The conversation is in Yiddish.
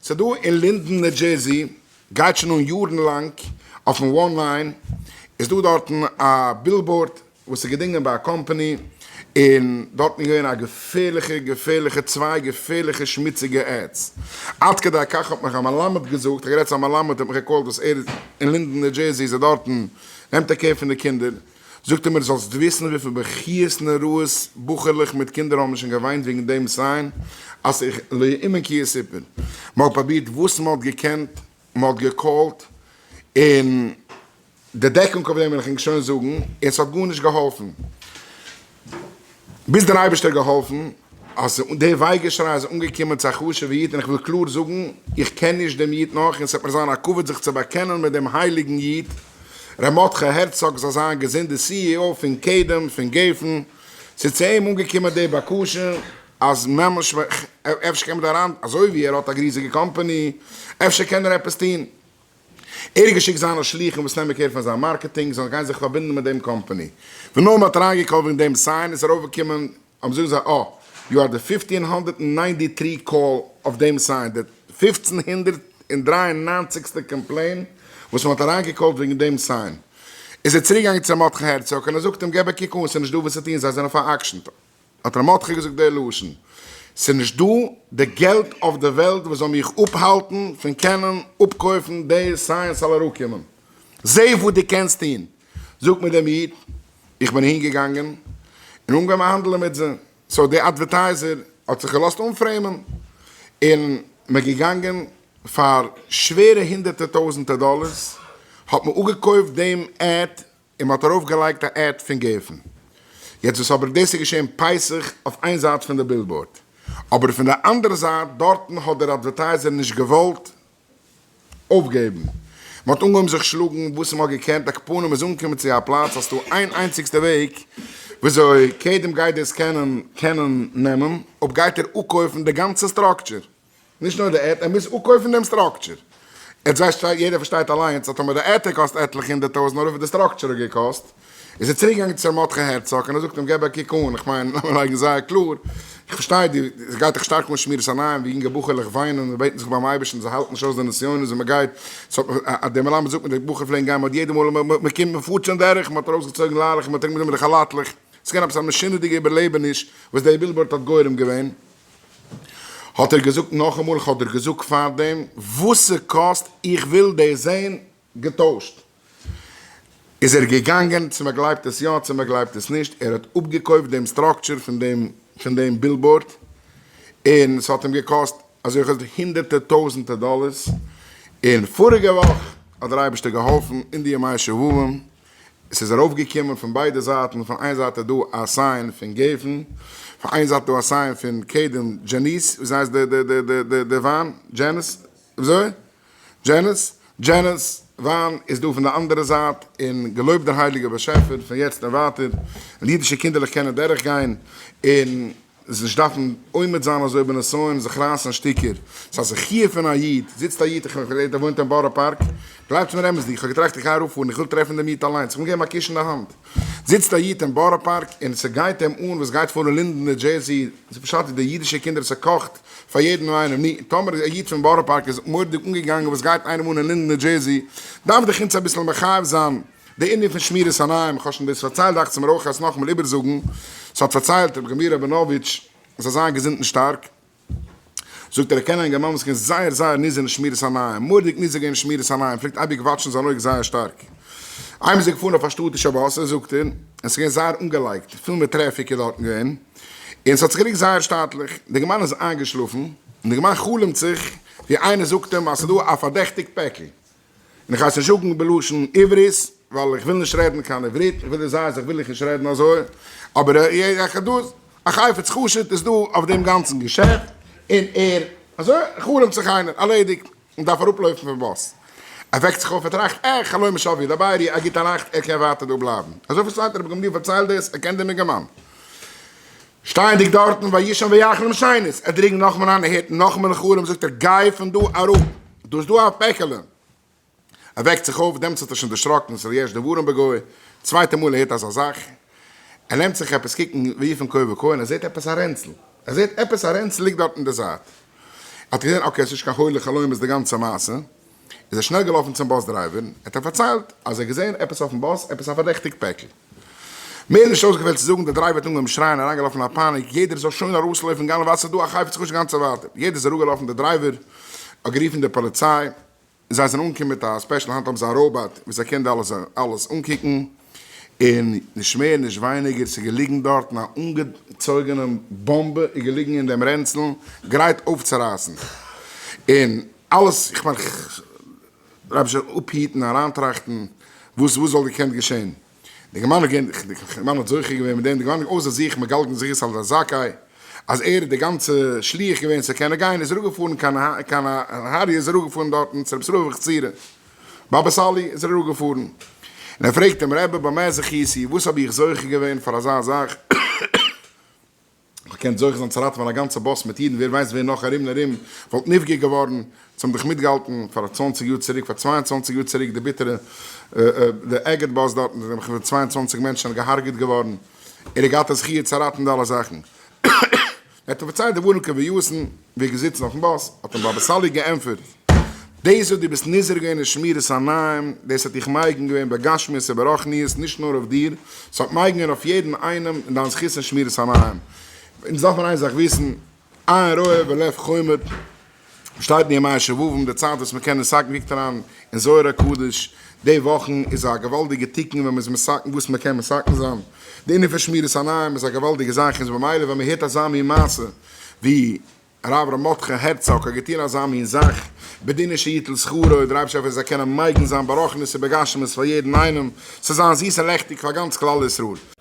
ס'דא אין לינדען ניו דזשערזי, גייט שוין אן יארן לאנג, אויפן one nine איז דא דארטן א billboard וואס איז געדינגען ביי א קאמפאני, און דארטן איז געווען א געפערליכע געפערליכע צוויי געפערליכע שמוציגע ads, עד כדי כך האט מיך א מלמד געזאגט, איך האב גערעדט צו א מלמד האט מיך געקאלט וואס ער איז אין לינדען ניו דזשערזי איז ער דארטן נעמט ער care פון די קינדער, זאגט ער מיר זאלסט וויסן וויפיל בכיות נוראות בחור'לעך מיט קינדער האבן שוין געוויינט וועגן דעם sign, אז איך לא יאומן כי יסופר, מען האט פרובירט וואס מען האט געקענט, מען האט געקאלט, און די דעקונג אויף דעם וועל איך ענק שוין זאגן, און ס'האט גארנישט געהאלפן, ביז דער אייבערשטער האט געהאלפן אז די וויי געשריי איז אנגעקומען צו א חשוב'ע איד, און איך וויל קלאר זאגן, איך קען נישט דעם איד נאך, און ס'וועט מיר זיין א כבוד זיך צו באקענען מיט דעם הייליגן איד, ר' מרדכי הערצאג זאל זיין געזונט די CEO פון קדם פון גפן, ס'איז צו אים אנגעקומען די בקשה אז ממש אפשר קען מען דא אריין, אזוי ווי ער האט א ריזיגע קאמפאני, אפשר קען ער עפעס טון. ער האט געשיקט זיינע שלוחים וואס נעמען care פון זיין marketing זאלן גיין זיך פארבינדן מיט דעם קאמפאני. ווען נאר מ'האט אריינגעקאלט וועגן דעם sign איז ארויפגעקומען האבן זאגן זיי אה, you are the 1593 call אויף דעם sign, די פופצן הונדערט און דריי און ניינציגסטע complaint וואס מ'האט אריינגעקאלט וועגן דעם sign. איז ער צוריקגעגאנגען צו ר' מרדכי הערצאג און ער זאגט אים געב א קוק אן ס'איז נישט דא וואס צו טון זיי זענען פאר'עקשנ'ט. האט ר' מרדכי געזאגט די לשון, ס'איז נישט דא די געלט אויף די וועלט וואס זאל מיך אפהאלטן פון קענען אפקויפן די sign ס'זאל אראפקומען. זע וואס דו קענסט טון. זאגט מיר דעם איד, איך בין אהין געגאנגען און אנגעהויבן האנדלען מיט זיי, so די advertiser האט זיך געלאזט אנפרעימען, און מען געגאנגען פאר שווערע הונדערטער טויזענטער דאלערס האט מען אפגעקויפט דעם ad און מען האט ארויף געלייגט א ad פון גפן. יעצט וואס אבער דאס איז געשען פסח אויף איין זייט פון די billboard, אבער פון די אנדערע זייט דארטן האט דער advertiser נישט געוואלט אויפגעבן, מען האט אנגעהויבן זיך שלאגן וואס מען האט געקענט, עכ"פ איז אנגעקומען צו א פלאץ אז ס'דא איין איינציגסטע וועג וויאזוי קדם גייט דאס קענען קענען נעמען, אויב גייט ער אפקויפן די גאנצע structure. נישט נאר די ad, ער מוז אפקויפן דעם structure. עטס ווייסט יעדער פארשטייט אליינס אז טאמער די ad קאסט עטליכע הונדערט טויזנט נאר וויפיל די structure האט געקאסט, איז ער צוריק געגאנגען צו ר' מרדכי הערצאג און ער זאגט אים געב א קוק אן, איך מיין לאמיר לייגן זייער קלאר, איך פארשטיי דו, עס גייט דיך שטארק אן שמירת עיניים ווי יונגע בחור'לעך וויינען און בעטן זיך ביים אייבערשטן זיי האלטן נישט אויס די נסיונות ווי מען גייט, ס'האט מיך, א דער מלמד זאגט מיר די בחור פלעגן גיין מען האט יעדע מאל מען קומט מען פארט שוין דורך, מען האט ארויסגעצויגן ליילעך מען האט ארומגענומען די כאלאטלעך, ס'איז געווען עפעס א משונה'דיגע איבערלעבעניש וואס דער billboard האט גורם געווען. האט ער געזאגט נאכאמאל איך האב דיר געזאגט פארדעם וואס ס'קאסט איך וויל דאס זען געטוישט. איז ער געגאנגען צו מ'גלייבט עס יא צו מ'גלייבט עס נישט ער האט אפגעקויפט דעם structure פון דעם פון דעם billboard און ס'האט אים געקאסט אזוי איך האלט הונדערטער טויזענטער דאלערס און פאריגע וואך האט דער אייבערשטער געהאלפן אין די ימי שובבים עס איז ארויפגעקומען פון ביידע זייטן, פון איין זייט איז דא א sign פון גפן, פון איין זייט איז דא א סיין פון קדם דזשעניס, וויאזוי הייסט די די די די די די וויין? דזשעניס? וויאזוי? דזשעניס? דזשעניס וויין איז דא פון די אנדערע זייט, און געלויבט דער הייליגער באשעפער פון יעצט און ווייטער, און אידישע קינדערלעך קענען דורכגיין און זיך נישט דארפן עומד זיין אזוי בנסיון, זיך רייסן שטיקער. ס'איז א זכי' פון א איד, זיצט א איד, איך האב געהערט ער וואוינט אין בארא פארק, גלייבטס מיר אמת'דיג, איך האב געטראכט איך גיי אראפפארן, איך וויל טרעפן דעם איד אליינס, איך וויל אים געבן א קוש אין די האנט. זיצט א איד אין בארא פארק און ס'גייט אים אן וואס גייט פאר אין לינדען ניו דזשערסי, ס'איז פשט ווי די אידישע קינדער ס'קאכט פאר יעדן איינעם, נו, טאמער א איד פון בארא פארק איז מורא'דיג אנגעגאנגען וואס גייט איינעם אן אין לינדען ניו דזשערסי, דארף דאך אונז אביסל מחייב זיין די ענין פון שמירת עיניים, איך האב שוין דאס פארציילט דאכט זיך מיר אויך עס נאכאמאל איבערזאגן, ס'האט פארציילט רבי גמליאל ראבינאוויטש זאל זיין געזונט און שטארק, זאגט ער ער קען א אינגערמאן וואס איז געווען זייער זייער נזהר אין שמירת עיניים, מורא'דיג נזהר געווען אין שמירת עיניים, פלעגט אייביג וואטשן זיין אויג זייער שטארק. איינמאל איז ער געפארן אויף א שטאטישע באס, זאגט ער, און ס'איז געווען זייער אנגעלייגט, פול מיט טרעפיק איז דארטן געווען, און ס'האט זיך גערוקט זייער שטאטליך, די אינגערמאן איז איינגעשלאפן, און די אינגערמאן חלומ'ט זיך ווי איינער זאגט אים אז ס'איז דא א פארדעכטיגט פעקל, און איך הייס נישט זאגן בלשון עברית, ווייל איך וויל נישט רעדן קיין עברית, איך וויל זייער זיך וויל איך נישט רעדן אזוי, אבער א חפץ חשוד איז דא אויף דעם גאנצן געשעפט, און ער, אזוי חלומ'ט זיך איינער, ארלעדיגט, און דארף אראפלויפן פון באס. ער וועקט זיך אויף, ער טראכט, אה, חלום שב ידברי, א גוטע נאכט, ער קען ווייטער דא בלייבן. אזוי פארציילט רבי גמליאל פארציילט דאס, ער קען דעם אינגערמאן. שטייענדיג דארטן, וישן ויחלום שנית, ער דרינגט נאכאמאל אריין, ער הערט נאכאמאל חלום, זאגט ער, גיי פון דא אראפ, דא איז דא א פעקעלע. ער וועקט זיך אויף, דעמאלטס האט ער שוין דערשראקן, ס'איז יש דברים בגו, צווייטע מאל ער הערט אזא זאך, ער נעמט זיך עפעס קוקן ווי פון כה וכה, און ער זעט עפעס א רענצל, ער זעט עפעס א רענצל ליגט דארט אין די זייט. האט ער געזען okay עס איז נישט קיין הוילע חלומות די גאנצע מעשה, איז ער שנעל געלאפן צום bus driver, ער האט אים פארציילט אז ער האט געזען עפעס אויפן באס, עפעס א פארדעכטיגט פעקל. מער נישט אויסגעפעלט צו זאגן, דער driver האט אנגעהויבן שרייען, אריינגעלאפן אין א פאניק, יעדער זאל שוין ארויסלויפן גיין ווייל ס'איז דא א חפץ חשוד גאנצע ווייטער. יעדער איז אראפגעלאפן, דער driver האט גערופן די פאליציי, זיי זענען אנגעקומען מיט א special האנט האבן זיי א ראבאט וואס ער קען די אלעס אלעס אנקוקן, און נישט מער נישט ווייניגער ס'איז געליגן דארטן א אנגעצויגענע באמבע איז געליגן אין דעם רענצל גרייט אויפצורייסן, און אלעס, איך מיין כ'דארף שוין אפהיטן אריינטראכטן וואס וואס זאל געקענט געשען. די גמרא געווען, די גמרא האט זוכה געווען מיט דעם, די גמרא אויסער זיך מגלגלין זכות על ידי זכאי, אז ער איז די גאנצע שליח געווען צו קענען גיין, איז ער אראפגעפארן קיין קיין נהריה, איז ער אראפגעפארן דארטן צו רבי ישראל אבוחצירא, באבא סאלי איז ער אראפגעפארן, און ער פרעגט אים, רבי במה זכיתי, וואס האב איך זוכה געווען פאר אזא זאך? מ'קען זוכה זיין צו ראטעווען א גאנצע באס מיט אידן, ווער ווייסט ווער נאך ארום און ארום וואלט נפגע געווארן, זיי האבן דאך מיטגעהאלטן פאר 20 יאר צוריק, פאר 22 יאר צוריק די ביטערע די אגד באס דארטן, זענען 22 מענטשן געהארגעט געווארן, ער האט געהאט א זכי' צו ראטעווען די אלע זאכן. ער האט אים פארציילט די ווארום כביוסן ווי ער געזיצן אויפן באס, האט אים באבא סאלי געענטפערט, דאס וואס דו ביסט נזהר געווען אין שמירת עיניים, דאס האט דיך מגין געווען בגשמיות וברוחניות, נישט נאר אויף דיר, ס'האט מגין געווען אויף יעדן איינעם אין דיין זכות אין שמירת עיניים. אונז דארף מען איין זאך וויסן, עין רואה ולב חומד, שטייט אין ימי השובבים, די צייט וואס מ'קען מתקן קוקט אריין אין זוהר הקדוש, די וואכן איז א געוואלדיגע תיקון ווען מ'איז מתקן וואס מ'קען מתקן זיין. די ענין פון שמירת עיניים איז א געוואלדיגע זאך, און במילא ווען מ'הערט אזא מין מעשה ווי הרב ר' מרדכי הערצאג האט געטון אזא מין זאך, בדין שיטול שכרו, דער אייבערשטער זאל קענען מגין זיין ברוחניות ובגשמיות פאר יעדן איינעם, ס'זאל זיין זיס און לעכטיג פאר גאנץ כלל ישראל.